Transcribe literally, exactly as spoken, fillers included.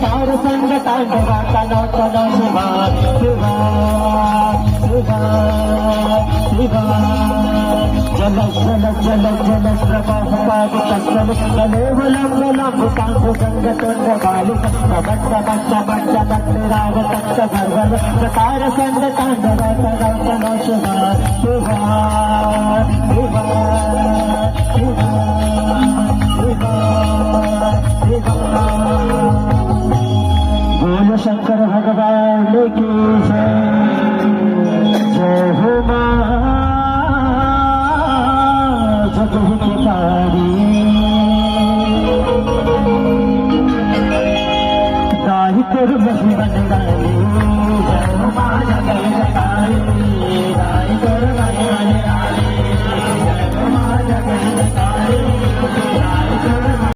तार संग तांडवा कनो कनो शिवा, शिवा, शिवा, शिवा। जल जल जल जल प्रभा पाद तत्सम तमेव लंब लंब तांडु गंग तुंड बालिक बच्च बच्च बच्च बच्च राव तत्सम तार संग तांडवा कनो कनो शिवा, शिवा, शिवा, शिवा।